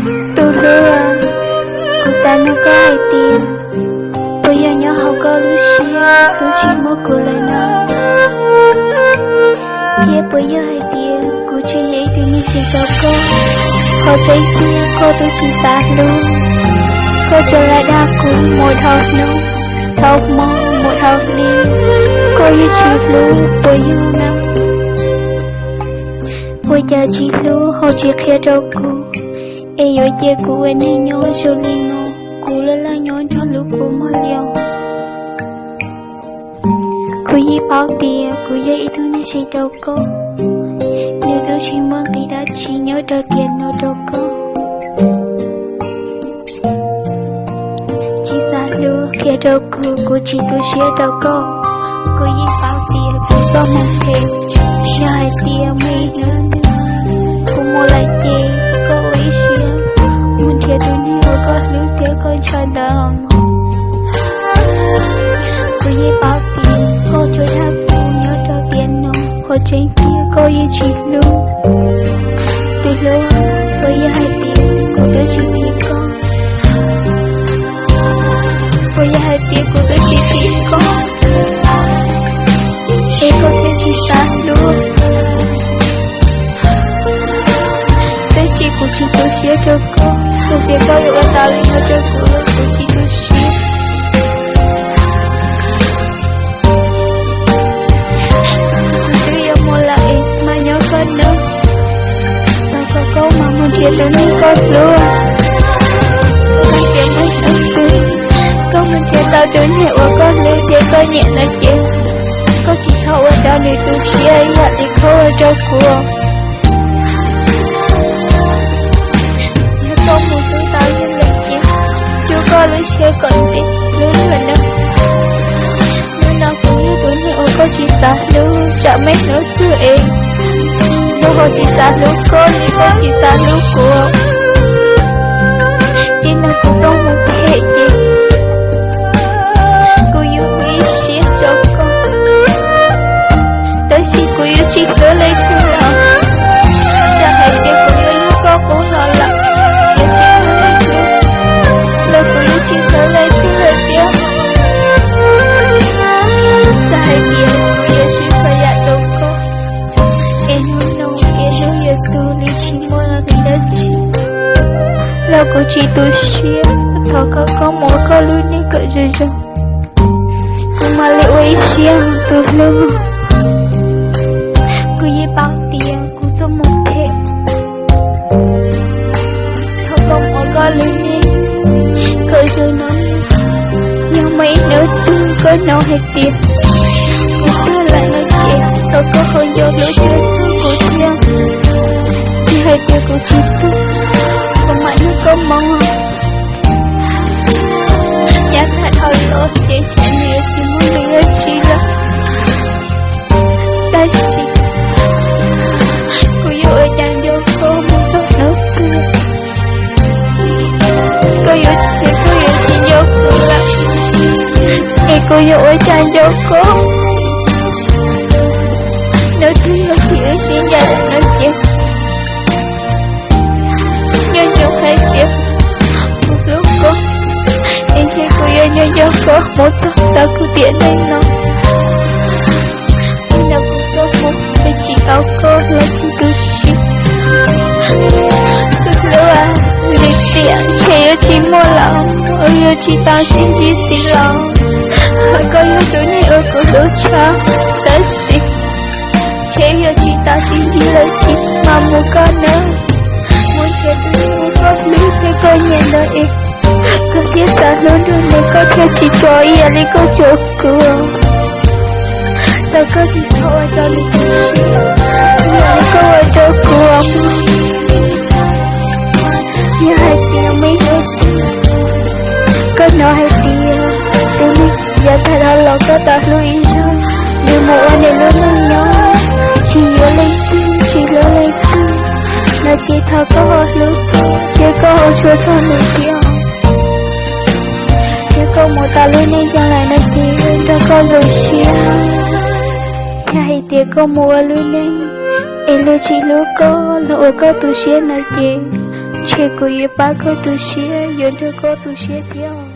Tus hlub, kuv xav nug koj hais tias, puas yog nyob hauv koj lub siab twb tsis muaj kuv lawm no? Thiab puas yog hais tias kuv tsis yog ib tug neeg zoo rau koj? Qhov tseeb tiag koj twb tsis xav hlub, koj tsuas lam dag kuv mus dhau hnub, dhau hmo, mus dhau hli, koj yeej tsis hlub puas yog na? Ua cas tsis hlub ho tsis qhia rau kuv, es yuav cia kuv ua neeg nyob zoo li no, kuv laj laj nyob nrog lub kua muag li os. Kuv yeej paub tias kuv yog ib tug neeg zoo rau koj, nws twb tsis muaj nqis dab tsi nyob rau tiam no rau koj. Tsis xav hlub qhia rau kuv, kuv tsis tu siab rau koj. Kuv yeej paub tias kuv txoj hmoo phem, yog hais tias muaj ib hnub twg kuv mus lawm ces koj ua ib siab mus nrhiav tus neeg uas koj hlub thiab koj ntshaw ntawd mog. Kuv yeej paub tias koj tsuas dag kuv nyob rau tiam no, qhov tseeb tiag koj yeej tsis hlub. Tus hlub, puas yog hais tias kuv twb tsis phim koj? Puas yog hais tias kuv twb tsis phim koj, es koj thiaj tsis xav hlub? Tab sis kuv tsis tu siab rau koj, txawm tias koj yuav ua tau li no rau kuv los kuv tsis tu siab. Kuv twb yuav mus lawm es mas nyob koj nawb. Thov kom koj mam mus nrhiav tus neeg koj hlub. Txawm tias muaj hnub twg koj mus nrhiav tau tus neeg uas koj hlub thiab koj nyiam no ces koj tsis txhob ua rau nws tu siab ib yam li koj ua rau kuv. Yog koj mus hlub tau yog lawm ces rub koj lub siab kom ntev hlub luag nawb. Hnub no kuv yog tus neeg uas koj tsis xav hlub, tsam muaj hnub twg es koj ho tsis xav hlub koj li koj tsis xav hlub kuv. Txij no kuv txoj hmoo phem ces kuv yuav ua ib siab rau koj, tab sis kuv yuav tsis hlub leej twg lawm. Txawm hais tias kuv yuav yug koj qub los lawm, yuav tsis hlub leej twg, los kuv yuav tsis hlub leej twg lawm thiab. Txawm hais tias kuv yuav sib txhua yam rau koj, es hnub no es hnub yuav tu li tsis muaj nqis dab tsi, los kuv tsis tu siab. Thov koj, koj mus ua koj lub neej kom zoo zoo, kuv mam li ua ib siab tus hlub. Kuv yeej paub tias kuv txoj hmoo phem. Thov koj mus ua koj lub neej kom zoo no. Yog muaj ib hnub twg koj hnov hais tias kuv tuag lawm no ces thov koj ho nco hlub thiab txhawb kuv thiab. Yog hais tias kuv tsis tuag, kuv mam nrog koj mus. Yav tag dhau los ces tsam nws yuav tsis muaj nqis dab tsi lawm, tab sis kuv yuav ua cas nco koj mus txog hnub twg? Koj yuav, koj yuav tsis nco kuv lawm, es kuv yuav ua cas nco koj? Hnub twg yog thaum wb sib ncaim lawm no ces nco ntsoov hais tias kuv hlub koj, es ntshe kuv yuav nco nco koj mus txog tau kuv tiam neej no. Txij no kuv tuaj mus, tsis tau koj los tsis tu siab. Tus hlub, lim tiam ntshe yuav tsis muaj lawm, yuav tsis tau sib ntsib ntxiv los. Koj yog tus neeg uas kuv hlub tshaj, tab sis ntshe yuav tsis tau sib ntsib lawm thiab. Mas mus koj nawb, mus nrhiav tus neeg uas koj hlub thiab koj nyiam ntawd es koj thiaj xav hlub nrog nws, koj thiaj tsis tso ib yam li koj tso kuv. Thov koj tsis txhob ua rau nws tu siab ib yam li koj ua rau kuv. Yog hais tias muaj ib hnub twg koj hnov hais tias tus neeg yav tag los koj tau hlub ib zaug, nws mus ua nws lub neej nyob, tsis yuav leej twg, tsis hlub leej twg, no ces thov koj ho hlub thiab koj ho tshua txog nws thiab. Yog koj mus tau lub neej zoo lawm no ces nrog koj zoo siab. Yog hais tias koj mus ua lub neej es luag tsis hlub koj, luag ua koj tu siab no ces Ntshe kuv yuav pab koj tu siab, yuav nrog koj tu siab thiab.